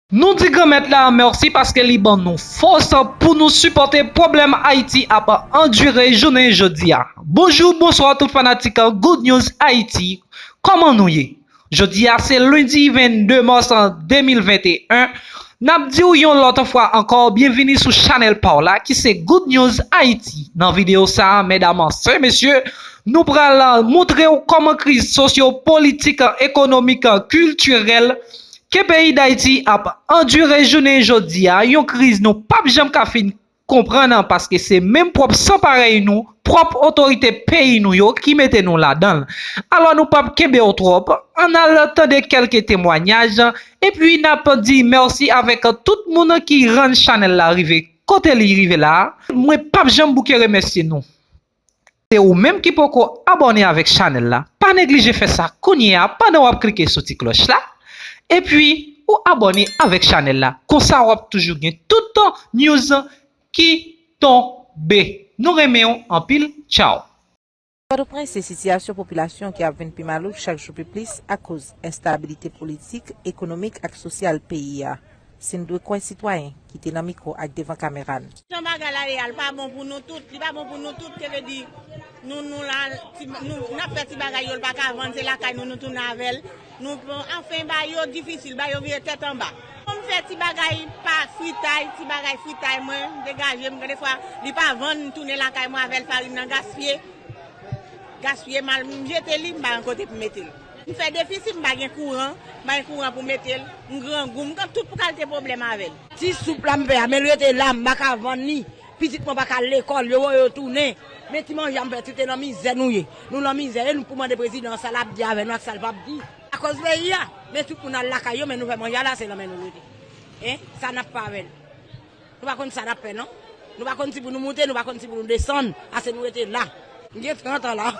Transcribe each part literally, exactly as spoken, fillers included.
Nou di Granmèt la mèsi paske li ban nou fòs pou nou sipòte pwoblèm Ayiti ap andire jounen jodi a. Bonjou, bonswa tout fanatik Good News Haïti. Kòman nou ye? Jodi a se lendi vennde mas de mil venteyen. N ap di w yon lòt fwa ankò, byenvini sou chanèl pa w la ki se Good News Haïti. Nan videyo sa a, medam, sè, mesye, nou pral montre w kòman kriz sosyo-politik, ekonomik, kiltirèl ke peyi Dayiti ap andire jounen jodi a, yon kriz nou p ap janm ka fin konprann, paske se menm pwòp san parèy nou, pwòp otorite peyi nou yo ki mete nou ladan l. Alò, nou p ap kenbe w twòp, ann al tande kèlke temwayaj, epi n ap di mèsi avèk tout moun ki rann chanèl la rive kote li rive la a. Mwen p ap janm bouke remèsye nou. Se ou menm ki poko abòne avèk chanèl la, pa neglije fè sa kounye a pandan w ap klike sou ti klòch la, epi ou abòne avèk chanèl la. Konsa w ap toujou gen tout news ki tonbe. Nou renmen w anpil. Tchaw! Pòtoprens, se sitiyasyon popilasyon ki ap vin pi malouk chak jou pi plis akoz enstabilite politik, ekonomik ak sosyal peyi a. Si n dwe kwè sitwayen ki te nan mikwo ak devan kamera n. Jan bagay la ye a, l pa bon pou nou tout, li pa bon pou nou tout, te vle di, nou, nou la, ti, nou, n ap fè ti bagay yo, l pa ka vann, se lakay nou, nou tounen avè l. Nou, anfen, bagay yo difisil, bagay yo vire tèt anba. Kòm m fè ti bagay pa fritay, ti bagay fritay mwen, degaje m, gen de fwa, li pa vann, m tounen lakay mwen avè l, farin nan gaspiye. Gaspiye mal, m jete li, m pa gen kote pou mete l. M fè defisi, m pa gen kouran, m pa gen kouran pou mete l, m grangou, m gen tout kalite pwoblèm avè l. Ti soup la m fè a, men l rete la, m pa ka vann li. Pitit mwen pa ka al lekòl, yo voye yo tounen. Men ti manje a m fè, tout se nan mizè nou ye. Nou nan mizè, e nou pou mande prezidan sa l ap di avè nou ak sa l p ap di. Akoz peyi a, men tout moun al lakay yo, men nou fè manje a la, se nan men nou l rete. Hein? Sa n ap fè avè l? Nou pa konn sa n ap fè, non. Nou pa konn si pou nou moute, nou pa konn si pou nou desann. Ase nou rete la. M gen trant an la.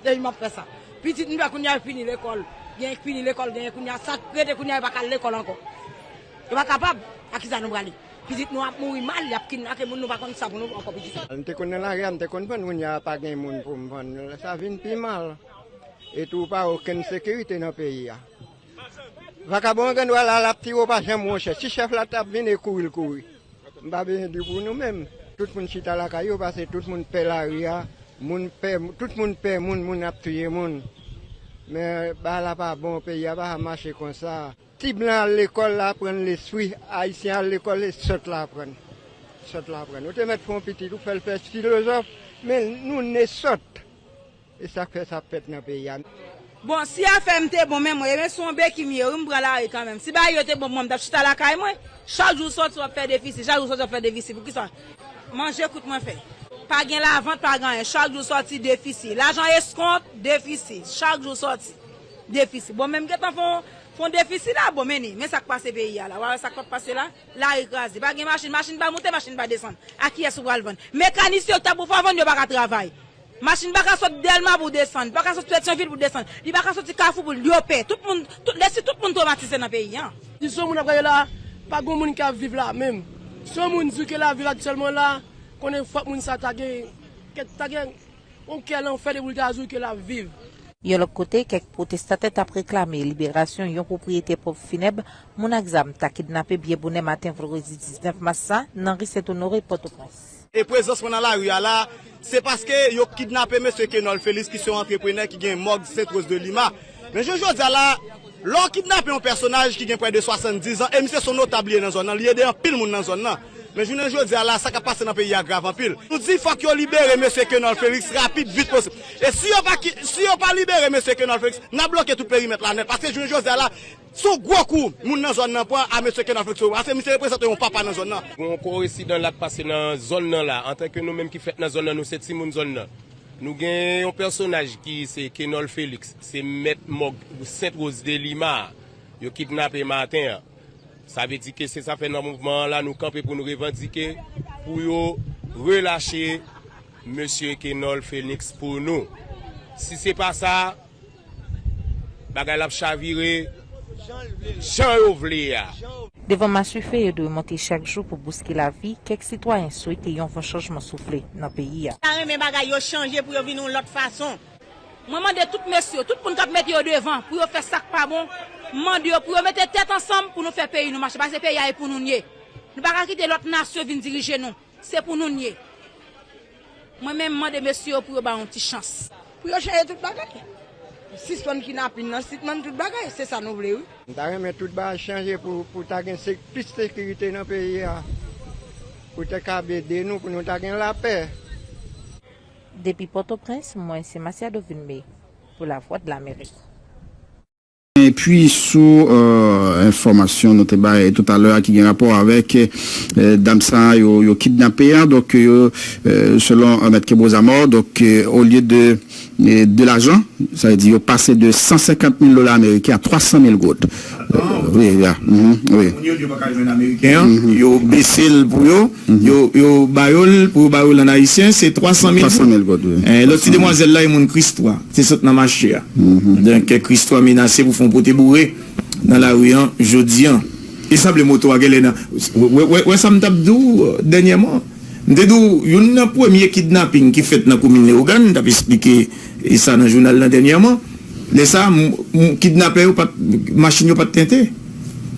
Depi m ap fè sa. Pitit m fè kounye a yo fini lekòl. Gen ki fini lekòl, gen kounye a sa k rete kounye a yo pa ka al lekòl ankò. Yo pa kapab. A kisa nou prale? Pitit nou ap mouri mal, y ap kidnape moun, nou pa konn sa pou nou ankò pitit. M te konn nan lari a, m te konn vann, kounye a pa gen moun pou m vann. Sa vin pi mal. E tou pa okenn sekirite nan peyi a. Vakabon an gen dwa la, l ap tire w pa janm wè yon chèf. Si chèf la t ap vin, e kouri l kouri. M pa bezwen di pou nou menm. Tout moun chita lakay yo, paske tout moun pè lari a. Moun pè, tout moun pè moun, moun ap touye moun. Men bagay la pa bon, peyi a pa ka mache konsa. Ti blan al lekòl la aprann lespri, ayisyen al lekòl, e sòt la aprann. Sòt la aprann. Ou te mèt fè yon pitit, ou fè l fè filozòf, men nou ne sòt. E sa k fè sa ap fèt nan peyi a. Bon, si afè m te bon, men mwen, ebyen, se yon beki m ye, wi, m pran lari kanmenm. Si bagay yo te bon pou mwen, m t ap chita lakay mwen. Chak jou w sòti, w ap fè defisi. Chak jou w sòti, w ap fè defisi. Poukisa? Manje kout mwen fè. Pa gen lavant, pa gen anyen. Chak jou w sòti, defisi. Lajan eskont, defisi. Chak jou w sòti, defisi. Bon, men m gentan fè yon, fè yon defisi la, bon, men ni, men sa k pase peyi a la. W a wè sa k ap pase la? Lari kraze. Pa gen machin, machin pa moute, machin pa desann. A kiyès ou pral vann? Mekanisyen yo k ta pou fè w vann, yo pa ka travay. Machin pa ka sot Dèlma pou desann, pa ka sot Petyonvil pou desann, li pa ka soti Kafou pou l, yo pè. Tout moun, tout, lèsi tout moun twomatize nan peyi a. Si se yon moun ap gade la, pa gen moun ki ap viv la menm. Si yon moun di w ke l ap viv aktyèlman la, konnen fòk moun sa ta gen, ta gen yon kè lanfè depi l ta di w ke l ap viv. Yon lòt kote, kèk pwotestatè t ap reklame liberasyon yon pwopriyetè ponp finèb moun ak zam ta kidnape byen bonè maten vandredi diznèf mas sa nan ri Sent Onore, Pòtoprens. E prezans mwen nan lari a la, se paske yo kidnape mesye Kenol Felix ki se yon antreprenè ki gen mòg Sent Woz de Lima. Men jounen jodi a la, lè w kidnape yon pèsonaj ki gen prè de swasanndiz an, e misye se yon notab li ye nan zòn nan, li ede anpil moun nan zòn nan. Men jounen jodi a la, sa k ap pase nan peyi a grav anpil. Nou di fòk yo libere mesye Kenol Felix rapid, vit posib. E si yo pa ki, si yo pa libere mesye Kenol Felix, n ap bloke tout perimèt la nèt. Paske jounen jodi a la, se yon gwo kou moun nan zòn nan pran a mesye Kenol Felix. Paske misye reprezante yon papa nan zòn nan. Gon korensidans la k pase nan zòn nan la. Antanke nou menm ki fèt nan zòn nan, nou se timoun zòn nan. Nou gen yon pèsonaj ki se Kenol Felix, se mèt mòg Sent Woz de Lima. Yo kidnape maten an. Sa vle di ke se sa fè nan mouvman an la, nou kanpe pou nou revandike, pou yo relache mesye Kenol Felix pou nou. Si se pa sa, bagay la ap chavire jan yo vle a. Devan maswife yo dwe monte chak jou pou bouske lavi, kèk sitwayen swete yon van chanjman soufle nan peyi a. Ta renmen bagay yo chanje pou yo vin yon lòt fason. Mwen mande tout mesye yo, tout moun k ap mete yo devan pou yo fè sa k pa bon, M mande yo pou yo mete tèt ansanm pou nou fè peyi nou mache, paske peyi a e pou nou n ye. Nou pa ka kite lòt nasyon vin dirije nou. Se pou nou n ye. Mwen menm, m mande mesye yo pou yo ba yon ti chans. Pou yo chanje tout bagay. Sispann kidnapin nan, sispann tout bagay. Se sa nou vle, wi. M ta renmen tout bagay chanje pou, pou ta gen se, plis sekirite nan peyi a. Pou te kab ede nou, pou nou ta gen lapè. Depi Pòtoprens, mwen se Masiado Vilmé pou Lavwadlamerik. Epi sou euh, enfòmasyon nou te bay toutalè a ki gen rapò avèk euh, dam sa yo, yo kidnape a, donk yo euh, selon euh, mèt Kebo Zamò, donk euh, olye de euh, de lajan, sa vle di yo pase de san senkant mil dola ameriken a twa san mil goud. Euh, wi, ya. Mhm, wi. Moun yo di yo pa ka jwenn ameriken an, yo bese l pou yo, yo yo ba yo l pou yo ba yo l an ayisyen, se twa san mil goud. Twa san mil goud, wi. Eh, lòt ti demwazèl la e moun Kristwa, te sot nan mache a. Donk Kristwa menase pou fè yon pote boure nan lari an jodi an. E sanble moto a genlè nan. Wè, wè, wè sa m t ap di w dènyèman. M te di w, youn nan premye kidnaping ki fèt nan komin Leyogàn, m t ap esplike e sa nan jounal lan dènyèman. Lè sa a, m, m, kidnapè yo pa t, machin yo pa t tente.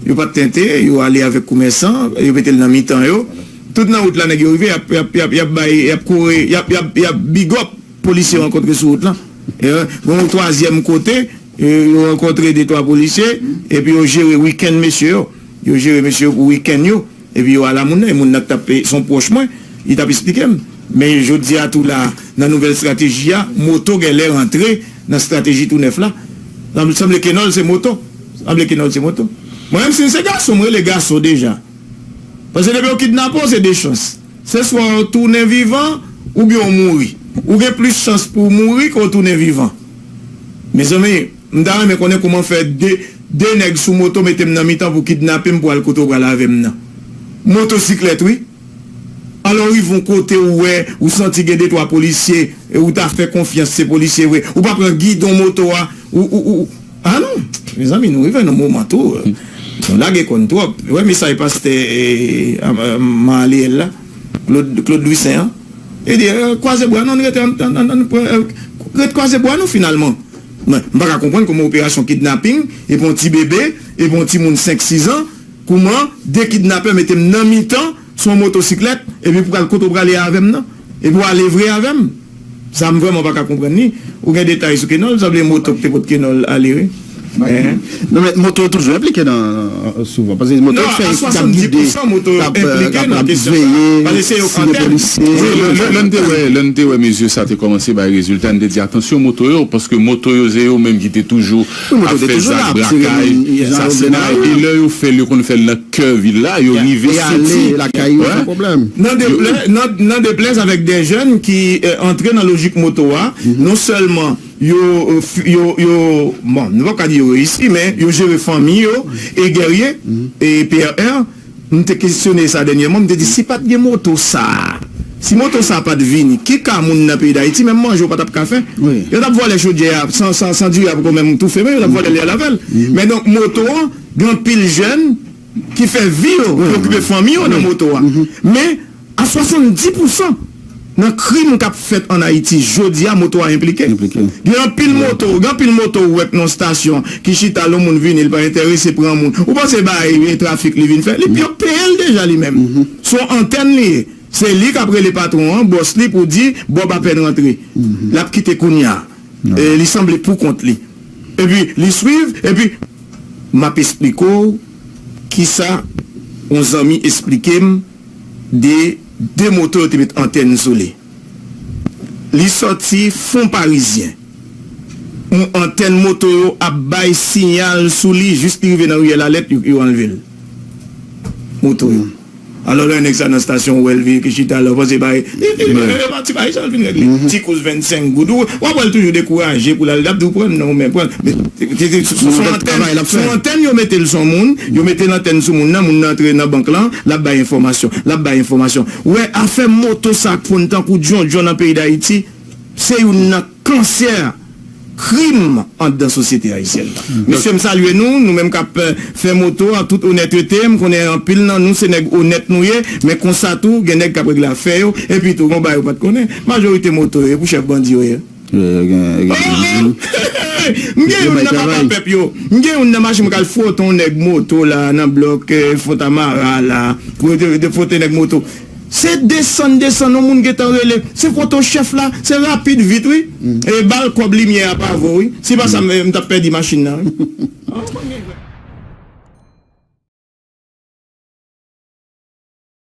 Yo pa t tente, yo ale avèk komèsan, yo mete l nan mitan yo. Tout nan wout la, nèg yo rive, y ap, y ap, y ap, y ap bay, y ap kore, y ap, y ap, y ap big up polisye yo rankontre sou wout lan. E, gen yon twazyèm kote, e, yo rankontre de twa polisye, epi yo jere wikenn mesye yo. Yo jere mesye yo pou wikenn yo. Epi yo al a moun nan, e moun nan k t ap, se yon pwòch mwen, li t ap esplike m. Men jodi a tou la, nan nouvèl estrateji a, moto genlè rantre nan estrateji tou nèf la. Sanble, sanble Kenòl se moto. Sanble Kenòl se moto. Mwen menm si m se gason, m rele gason deja. Paske depi yo kidnape w, se de chans. Se swa w tounen vivan, oubyen w mouri. Ou gen plis chans pou w mouri ke w tounen vivan. Mezanmi, m ta renmen konnen kouman fè de, de nèg sou moto mete m nan mitan pou kidnape m pou al kote w pral avè m nan. Motosiklèt, wi. Alò w rive yon kote ou wè, ou santi gen de twa polisye, e ou ta fè konfyans se polisye vre. Ou pa pran gidon moto a, ou, ou, ou, a non, mezanmi, nou rive nan moman tou. Nou lage kò n twòp. Wè mesaj pastè e, a, a, Manleyèl la, Claude, Claude Louissaint an. Li di, e, kwaze bra nou, ann rete, ann, ann, ann, ann pran, e, ret kwaze bra nou finalman. Mwen, m pa ka konprann kòman operasyon kidnaping, epi yon ti bebe, epi yon timoun senk, sis an, kouman de kidnapè mete m nan mitan, sou yon motosiklèt, epi pou pral kote w prale avè m nan, epi w ale vre avè m. Sa m vrèman pa ka konprann li. Ou gen detay sou Kenòl, sanble moto k te pot Kenòl ale, wi. Enhen. Non, men moto yo toujou enplike nan, souvan. Paske moto yo k fè, k ap gide, k ap, k ap, k ap veye, siye polisye. Wi, lè, lè, lè n te wè, lè n te wè mezi sa te kòmanse bay rezilta, n te di, atansyon moto yo, paske moto yo se yo menm ki te toujou ap fè zak brakay, sasinay, e lè yo fè l, yo konn fè l nan kè vil la, yo rive soti. Nan deplèz, nan, nan deplèz avèk de jèn ki eh, antre nan lojik moto a, non sèlman yo, eh, f- yo, yo, bon, nou pa ka di yo reyisi, men yo jere fanmi yo, e Guerrier, e P R R, m te kesyone sa dènyèman, m te di, si pa t gen moto sa a, si moto sa a pa t vini, ki ka moun nan peyi Dayiti, menm manje yo pa t ap ka fè. Yo t ap vòlè chodyè a, san, san, san diri a poko menm toufe, men yo t ap vòlè li al avè l. Men donk, moto an, gen anpil jèn ki fè vi yo, ki okipe fanmi yo nan moto a. Men, a swasanndis pousan nan krim k ap fèt ann Ayiti jodi a, moto a enplike. Gen anpil moto, gen anpil moto ou wè k nan yon estasyon ki chita, lè yon moun vini, li pa enterese pran moun. Ou panse bay trafik li vin fè? Li, yo peye l deja li menm. Se yon antèn li ye. Se li k ap rele patwon an, bòs li, pou di, Bob apèn rantre. L ap kite kounye a. E, li sanble pou kont li. Epi, li swiv, epi, m ap esplike w kisa yon zanmi esplike m de de moto yo te met antèn sou li. Li sòti Fon Parizyen. Yon antèn moto yo ap bay siyal sou li, jis li rive nan riyèl Alèt, yo, yo anlve l. Moto yo. Alò, lè nèg sa nan estasyon, ou wè l veye ki chita la, ou panse bay. E, e, e, e, ti bay sa l vin regle. Ti kous vennsenk goud. Ou, w ap wè l toujou dekouraje pou l al, l ap di w pran l non, men pran l. Men, se, se, se, se, se yon antèn, se yon antèn yo mete l sou yon moun, yo mete l antèn sou moun nan, moun nan antre nan bank lan, l ap bay enfòmasyon, l ap bay enfòmasyon. Ou wè, afè moto sa k fonn tankou djondjon nan peyi Dayiti, se youn nan kansè krim anndan sosyete ayisyèn nan. Mesye, m salye nou, nou menm k ap, eh, fè moto an tout onètete, m konnen anpil nan nou se nèg onèt nou ye, men konsa tou, gen nèg k ap regle afè yo, epi tou, gon bagay yo pa t konnen, majorite moto yo, e pou chèf bandi yo ye. Yo, yo gen, yo gen. M gen youn nan papa pèp yo. M gen youn nan machin mwen k al fwote yon nèg moto la nan blòk eh, Fontamara la. Fwote fwote nèg moto. Se desann desann yon moun gentan rele. Se fwote yon chèf la. Se rapid vit wi. E ba l kòb limyè a pa vo wi. Si pa sa m m t ap pèdi machin nan wi.